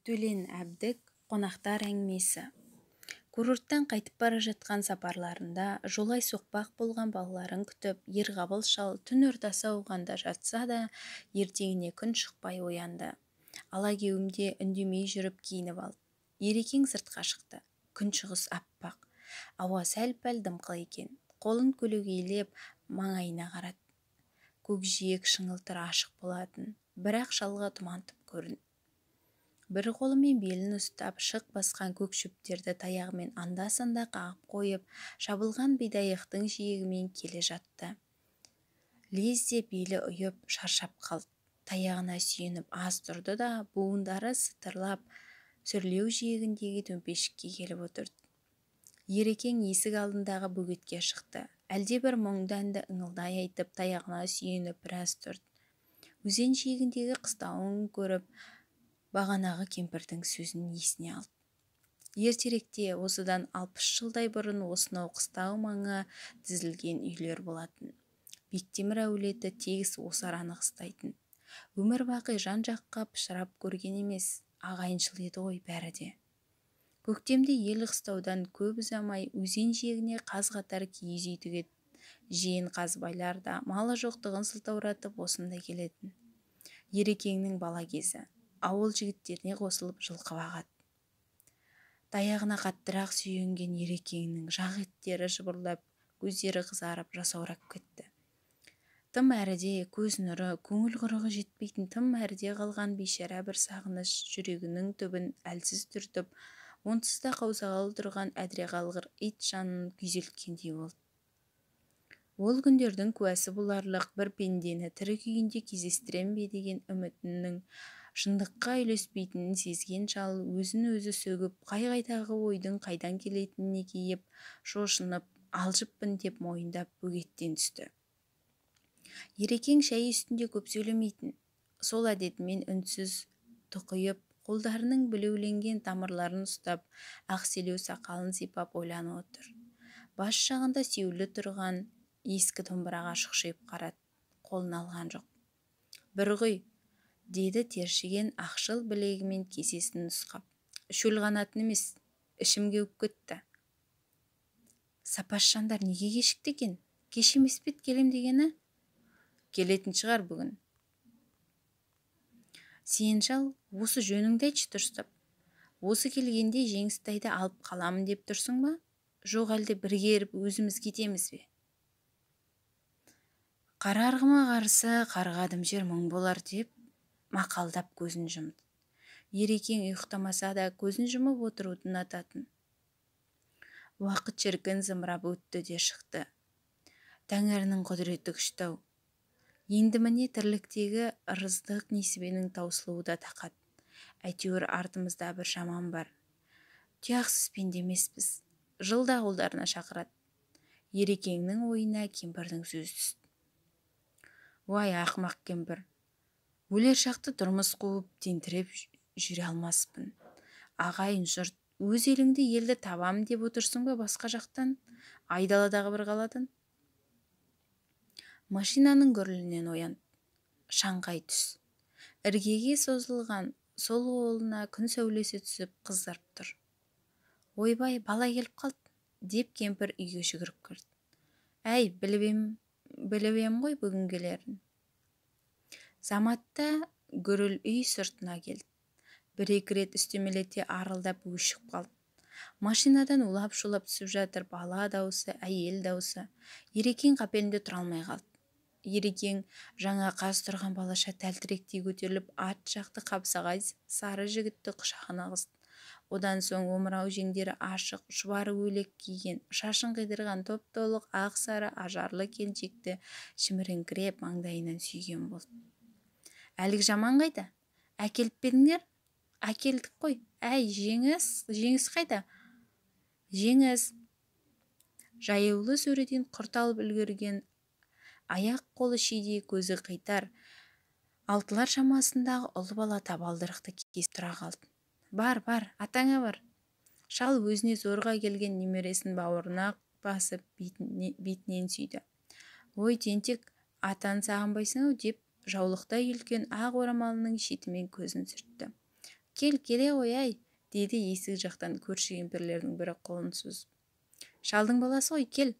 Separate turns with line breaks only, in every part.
Төлен Әбдік «Қонақтар әңгімесі». Курорттан қайтып бара жатқан сапарларында жолай соқпақ болған балаларын күтіп, Ерғабыл шал түн ортасы ауғанда жатса да, ертеңіне күн шықпай оянды. Алагеуімде үндемей жүріп киініп алды. Ерекең сыртқа шықты. Күн шығыс аппақ. Ауа сәл-пәл дымқыл екен. Қолын көлегейлеп маңайына қарады. Көкжиек шыңылтыр ашық болатын, бірақ шалға тұмантып көрінді. Бір қолымен белін ұстап, шық басқан көк шөптерді таяғымен анда-санда қағып қойып, жабылған бидайықтың жиегімен келе жатты. Лезде белі ұйып, шаршап қалды. Таяғына сүйеніп аз тұрды да, буындары сытырлап, сүрлеу жиегіндегі төмпешікке келіп отырды. Ерекең есік алдындағы бөгетке шықты. Әлдебір мұңды әнді ыңылдай айтып, таяғына сүйеніп біраз тұрды. Өзен жиегіндегі қыстауын көріп, бағанағы кемпірдің сөзін есіне алды. Ертеректе, осыдан 60 жылдай бұрын осынау қыстау маңы тізілген үйлер болатын. Бектемір әулеті тегіс осы араны қыстайтын. Өмір бақи жан-жаққа пышырап көрген емес, ағайыншыл еді ғой бәрі де. Көктемде ел қыстаудан көп ұзамай өзен жиегіне қаз қатар киіз үй тігеді. Жиен қазыбайлар да малы жоқтығын сылтауратып осында келетін. Ерекеңнің бала кезі ауыл жігіттеріне қосылып жылқы бағады. Таяғына қаттырақ сүйенген Ерекеңнің жақ еттері жыбырлап, көздері қызарып, жасаурап кетті. Тым әріде көз нұры, көңіл құрығы жетпейтін тым әріде қалған бейшара бір сағыныш жүрегінің түбін әлсіз түртіп, онсыз да қаусағалы тұрған әдіре қалғыр ит жанын күйзелткендей болды. Ол күндердің куәсі боларлық бір пендені тірі күйінде кездестірем бе деген үмітінің шындыққа үйлеспейтінін сезген шал өзін-өзі сөгіп, қай-қайдағы ойдың қайдан келетініне кейіп, шошынып, алжыппын деп мойындап бөгеттен түсті. Ерекең шәй үстінде көп сөйлемейтін. Сол әдетімен үнсіз тұқиып, қолдарының білеуленген тамырларын ұстап, ақселеу сақалын сипап ойланып отыр. Бас жағында сүйеулі тұрған ескі домбыраға шұқшиып қарады, қолына алған жоқ. «Бір құй», деді тершіген ақшыл білегімен кесесін нұсқап. «Шөл қанатын емес, ішім кеуіп кетті». «Сапасжандар неге кешікті екен? Кеш емес пе келем дегені?» «Келетін шығар бүгін». «Сен шал, осы жөніңді айтшы дұрыстап. Осы келгенде Жеңістайды алып қаламын деп тұрсың ба? Жоқ әлде бірге еріп өзіміз кетеміз бе?» «Қара арғымақ арысы қарғадым жер мұң болар», деп мақалдап көзін жұмды. Ерекең ұйықтамаса да көзін жұмып отыруды ұнататын. Уақыт шіркін зымырап өтті де шықты. Тәңірінің құдіреті күшті-ау. Енді міне тірліктегі ырыздық несібенің таусылуы да тақат. Әйтеуір артымызда бір жаман бар. Тұяқсыз пенде емеспіз. Жылда қолдарына шақырады. Ерекеңнің ойына кемпірдің сөзі түсті. «Уай, ақымақ кемпір. Өлер шақты тұрмыс қуып, тентіреп жүре алмаспын. Ағайын жұрт, өз еліңде елді табам деп отырсың ба басқа жақтан, айдаладағы бір қаладан?» Машинаның гүрілінен оянды. Шаңқай түс. Іргеге созылған сол қолына күн сәулесі түсіп қызарып тұр. «Ойбай, бала келіп қалды», деп кемпір үйге жүгіріп кірді. «Әй, біліп ем ғой бүгін келерін». Заматта гүріл үй сыртына келді. Бір-екі рет үстемелете арылдап өшіп қалды. Машинадан улап-шулап түсіп жатыр бала даусы, әйел даусы. Ерекең қапелімде тұра алмай қалды. Ерекең жаңа қаз тұрған балаша тәлтіректей көтеріліп, ат жақты қапсағай сары жігітті құшағына қысты. Одан соң омырау жеңдері ашық, шұбар көйлек киген, шашын қидырған топ-толық ақ сары ажарлы келіншекті шіміріңкіреп маңдайынан сүйген болды. «Әлгі жаман қайда? Әкеліп пе едіңдер?» «Әкелдік қой. Әй, Жеңіс, Жеңіс қайда?» «Жеңіс!» Жаюлы сөреден құрт алып үлгерген аяқ қолы шидей, көзі қитар, алтылар шамасындағы ұл бала табалдырықты кесіп тұра қалды. «Бар, бар, атаңа бар». Шал өзіне зорға келген немересін бауырына басып, бетінен сүйді. «Ой, тентек, атаны сағынбайсың-ау», деп жаулықтай үлкен ақ орамалының шетімен көзін сүртті. Кел, келе ғой, әй, деді есік жақтан көрші кемпірлердің бірі қолын созып. Шалдың баласы ғой, кел.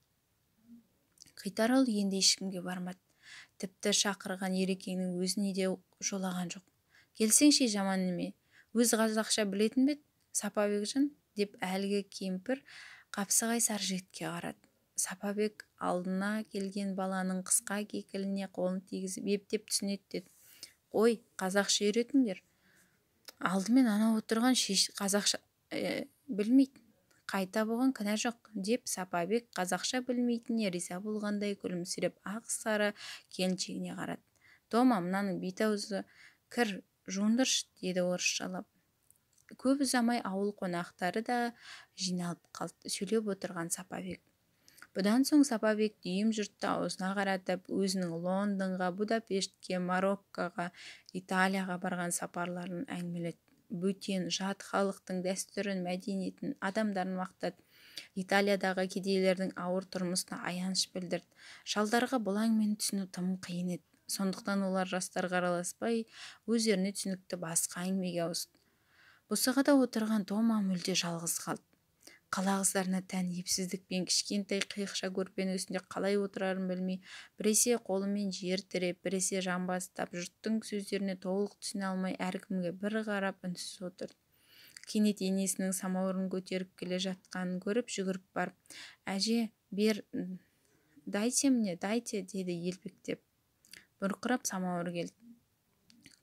Қитар ұл енді ешкімге бармады. Тіпті шақырған Ерекеңнің өзіне де жолаған жоқ. Келсеңші, жаман неме, өз қазақша білетін бе Сапабекжан, деп әлгі кемпір қапсағай сары жігітке қарады. Сапабек алдына келген баланың қысқа кекіліне қолын тигізіп, ептеп түсінеді деді. Ой, қазақша үйретіңдер. Алдымен анау отырған қазақша білмейді. Қайта бұған кінә жоқ, деп Сапабек қазақша білмейтініне риза болғандай күлімсіреп ақ сары келіншегіне қарады. Тома, мынаның бет-аузы кір, жуындыршы, деді орысшалап. Көп ұзамай ауыл қонақтары да жиналып қалды, сөйлеп отырған Сапабек. Бұдан соң Сапабек дүйім жұртты аузына қаратып, өзінің Лондонға, Будапештке, Мароккоға, Италияға барған сапарларын әңгімеледі. Бөтен, жат халықтың дәстүрін, мәдениетін, адамдарын мақтады. Италиядағы кедейлердің ауыр тұрмысына аяныш білдірді. Шалдарға бұл әңгімені түсіну тым қиын еді. Сондықтан олар жастарға араласпай, өздеріне түсінікті басқа әңгімеге ауысты. Босағада отырған Тома мүлде жалғыз қалды. Қала қыздарына тән епсіздікпен кішкентай қиықша көрпенің үстінде қалай отырарын білмей, біресе қолымен жер тіреп, біресе жамбастап, жұрттың сөздеріне толық түсіне алмай, әркімге бір қарап үнсіз отырды. Кенет енесінің самауырын көтеріп келе жатқанын көріп, жүгіріп барып, «Әже, бер, дайте мне, дайте», деді елпектеп. Бұрқырап самауыр келді.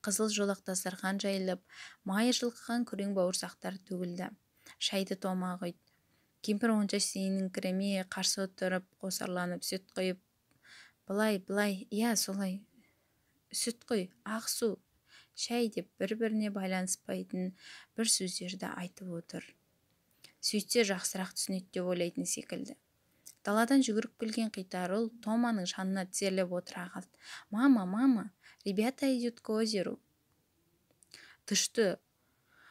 Қызыл жолақ дастархан жайылып, май жылқыған күрең бауырсақтар төгілді. Шайды Тома құйды. Кемпір онша сеніңкіремей қарсы отырып, қосарланып сүт құйып, былай, былай, иә, солай, сүт құй, ақ су, шай деп бір-біріне байланыспайтын бір сөздерді айтып отыр. Сөйтсе жақсырақ түсінеді деп ойлайтын секілді. Даладан жүгіріп келген қитар ұл Томаның жанына тізерлеп отыра қалды. «Мама, мама, ребята идут к озеру». «Ты что,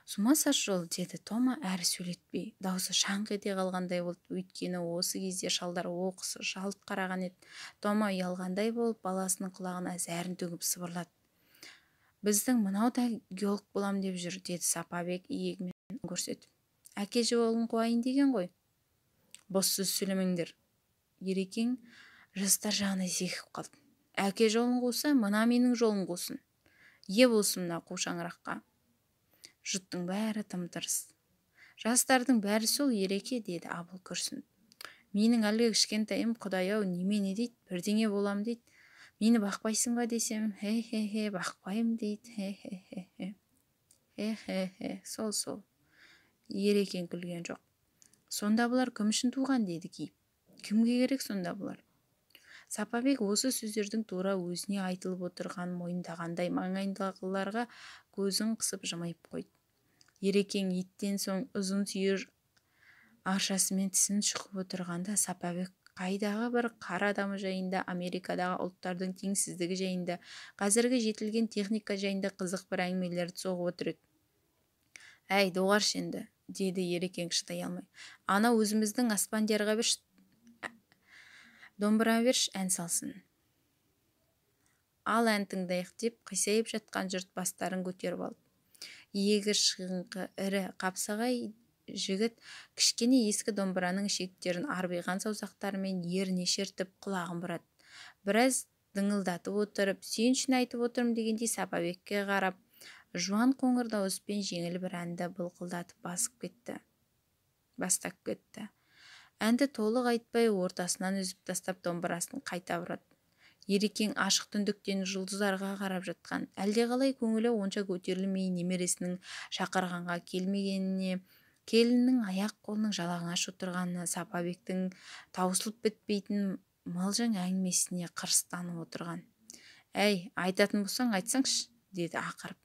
с ума сошел?» деді Тома әрі сөйлетпей. Даусы шаңқ ете қалғандай болды, өйткені осы кезде шалдар оқыс жалт қараған еді. Тома ұялғандай болып, баласының құлағына зәрін төгіп сыбырлады. «Біздің мынау да геолог болам деп жүр», деді Сапабек иегімен көрсетіп. «Әке жолын қуайын деген ғой». «Бос сөз сөйлемеңдер». Ерекең жастар жағына зекіп қалды. «Әке жолын қуса, мына менің жолым қусын. Ие болсын мына қу шаңыраққа». Жұрттың бәрі тым-тырыс. Жастардың бәрі сол Ереке, деді Абыл күрсініп. Менің әлгі кішкентайым, құдай-ау, немене дейді, бірдеңе болам дейді. Мені бақпайсың ба десем, хе-хе-хе, бақпаймын дейді, хе-хе-хе. Хе-хе-хе, сол-сол. Ерекең күлген жоқ. Сонда бұлар кім үшін туған, деді кейіп. Кімге керек сонда бұлар? Сапабек осы сөздердің тура өзіне айтылып отырғанын мойындағандай маңайындағыларға көзін қысып жымиып қойды. Ерекең еттен соң ұзын сүйір аршасымен тісін шұқып отырғанда Сапабек қайдағы бір қар адамы жайында, Америкадағы ұлттардың теңсіздігі жайында, қазіргі жетілген техника жайында қызық бір әңгімелерді соғып отыр еді. «Әй, доғаршы енді», деді Ерекең шыдай алмай. «Ана өзіміздің Аспандиярға берші, домбыра берші, ән салсын». Ал ән тыңдайық деп қисайып жатқан жұрт бастарын көтеріп алды. Иегі шығыңқы, ірі, қапсағай жігіт кішкене ескі домбыраның ішектерін арбиған саусақтарымен еріне шертіп, құлағын бұрады. Біраз дыңылдатып отырып, сен үшін айтып отырмын дегендей Сапабекке қарап, жуан қоңыр дауыспен жеңіл бір әнді былқылдатып бастап кетті. Әнді толық айтпай, ортасынан үзіп тастап, домбырасын қайта бұрады. Ерекең ашық түндіктен жұлдыздарға қарап жатқан. Әлдеқалай көңілі онша көтерілмей, немересінің шақырғанға келмегеніне, келіннің аяқ қолының жалаңаш отырғанына, Сапабектің таусылып бітпейтін мылжың әңгімесіне қырыстанып отырған. «Әй, айтатын болсаң, айтсаңшы», деді ақырып.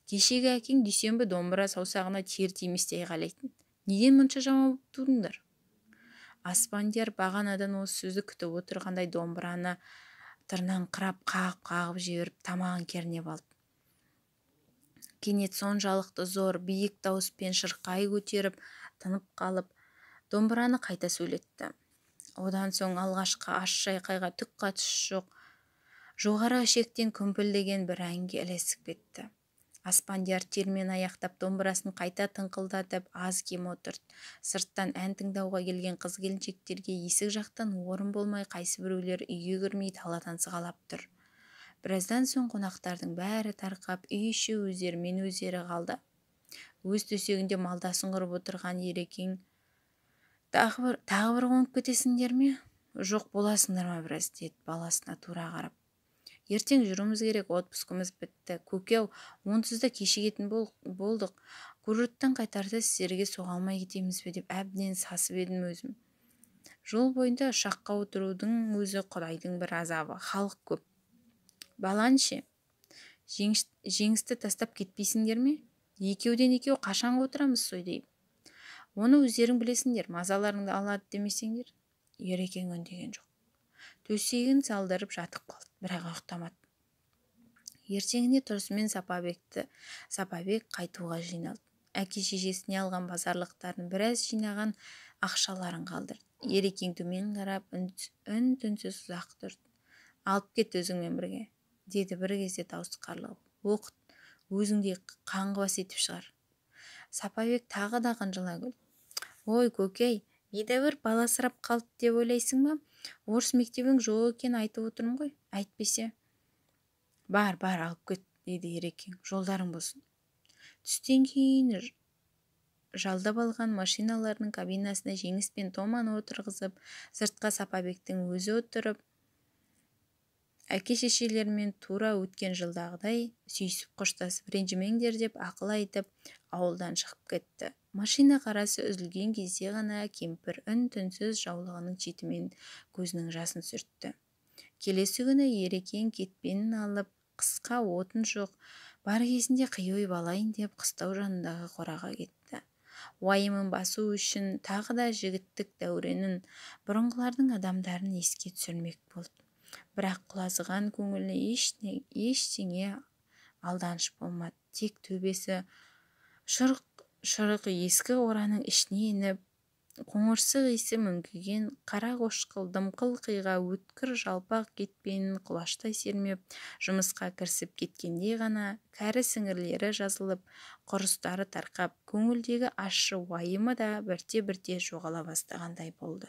«Кешегі әкең Дүйсенбі домбыра саусағына тер тиместей айғайлайтын. Неден мұнша жаман болып тудыңдар?» Аспандияр бағанадан осы сөзді күтіп отырғандай домбыраны тырнаңқырап қағып-қағып жіберіп, тамағын кернеп алды. Кенет соншалықты зор, биік дауыспен шырқай көтеріп, тынып қалып, домбыраны қайта сөйлетті. Одан соң алғашқы ащы айқайға түк қатысы жоқ, жоғары ішектен күмпілдеген бір әнге ілесіп кетті. Аспандияр термен аяқтап, домбырасын қайта тыңқылдатып, аз-кем отырды. Сырттан ән тыңдауға келген қыз-келіншектерге есік жақтан орын болмай, қайсыбіреулері үйге кірмей даладан сығалап тұр. Біраздан соң қонақтардың бәрі тарқап, үй іші өздерімен өздері қалды. Өз төсегінде малдасын құрып отырған Ерекең: «Тағы бір қонып кетесіңдер ме, жоқ боласыңдар ма біраз?» – деді баласына тура қарап. «Ертең жүруіміз керек, отпускымыз бітті. Көке-ау, онсыз да кешігетін болдық. Курорттан қайтарда сіздерге соға алмай кетеміз бе деп әбден сасып едім өзім. Жол бойында ұшаққа отырудың өзі құдайдың бір азабы, халық көп. Баланы ше, Жеңісті тастап кетпейсіңдер ме? Екеуден екеу қашанғы отырамыз сойдайып? Оны өздерің білесіңдер, мазаларыңды алады демесеңдер». Ерекең үндеген жоқ. Төсегін салдырып жатып қалды, бірақ ұйықтамады. Ертеңіне тұрысымен Сапабек қайтуға жиналды. Әке-шешесіне алған базарлықтарын, біраз жинаған ақшаларын қалдырды. Ерекең төмен қарап, үн-түнсіз ұзақ тұрды. «Алып кет өзіңмен бірге», – деді бір кезде даусы қарлығып. «Оқыт, өзіңдей қаңғыбас етіп шығар». Сапабек тағы да қынжыла күлді. «Ой, көке-ай, едәуір баласырап қалды деп ойлайсың ба? Орыс мектебінің жоқ екенін айтып отырмын ғой, әйтпесе». «Бар, бар, алып кет», – деді Ерекең. «Жолдарың болсын». Түстен кейін жалдап алған машиналарының кабинасына Жеңіс пен Томаны отырғызып, сыртқа Сапабектің өзі отырып, әке-шешелерімен тура өткен жылдағыдай сүйісіп қоштасып, ренжімеңдер деп ақыл айтып, ауылдан шығып кетті. Машина қарасы үзілген кезде ғана кемпір үн-түнсіз жаулығының шетімен көзінің жасын сүртті. Келесі күні Ерекең кетпенін алып, қысқа отын жоқ, бар кезінде қи ойып алайын деп қыстау жанындағы қораға кетті. Уайымын басу үшін тағы да жігіттік дәуренін, бұрынғылардың адамдарын еске түсірмек болды. Бірақ құлазыған көңіліне ештеңе алданыш болмады. Тек төбесі шұрық-шұрық ескі қораның ішіне еніп, қоңырсық иісі мүңкіген қара қошқыл дымқыл қиға өткір жалпақ кетпенін құлаштай сермеп, жұмысқа кірісіп кеткенде ғана кәрі сіңірлері жазылып, құрыстары тарқап, көңілдегі ащы уайымы да бірте-бірте жоғала бастағандай болды.